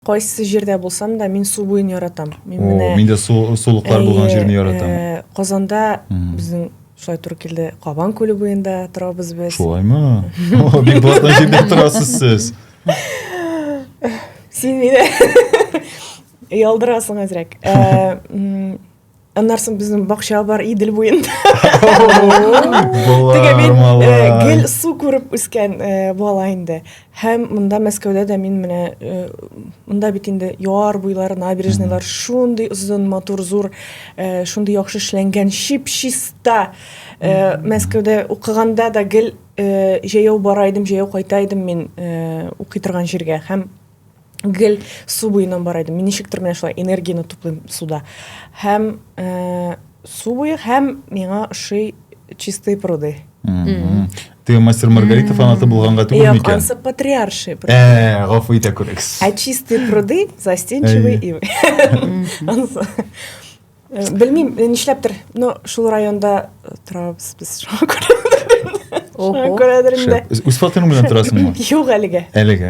Кайсы җирдә булсам да, мин су буен яратам. Мин менә Мин дә су сулыклар булган җирне яратам. Э, Казанда безнең шулай туры килде. Кабан күле буенда торабыз без. Шулаймы? Бик блатной җирдә торасыз сез. Син мине ялдырасың әзрәк. Э, Аннан соң безнең бакча бар Идел буенда. Теге мин э, гел су күреп үскән э, бала инде. Һәм монда Мәскәүдә дә мин менә э, монда бит инде яр буйлары, набережныйлар шундый озын, матур, зур, шундый яхшы эшләнгән, чип-чиста. Мәскәүдә укыганда да гел җәяү бара идем, җәяү кайта идем мин укый торган җиргә. Һәм гел су буеннан бара идем. Мин ничектер менә шулай энергияне туплыйм суда. Һәм э, су буе һәм миңа ошый чистые пруды. Теге мастер Маргарита фанаты булганга түгел микән? Юк, ансы патриарший пруды. Э, гафу итә күрегез. Ә чистые пруды застенчивые ивы. Ансы. Э, белмим, э, нишләптер, но шул районда торабыз без шуңа күрә. Шуңа күрәдер инде. Үз фатирың белән торасыңмы? Юк әлегә. Әлегә.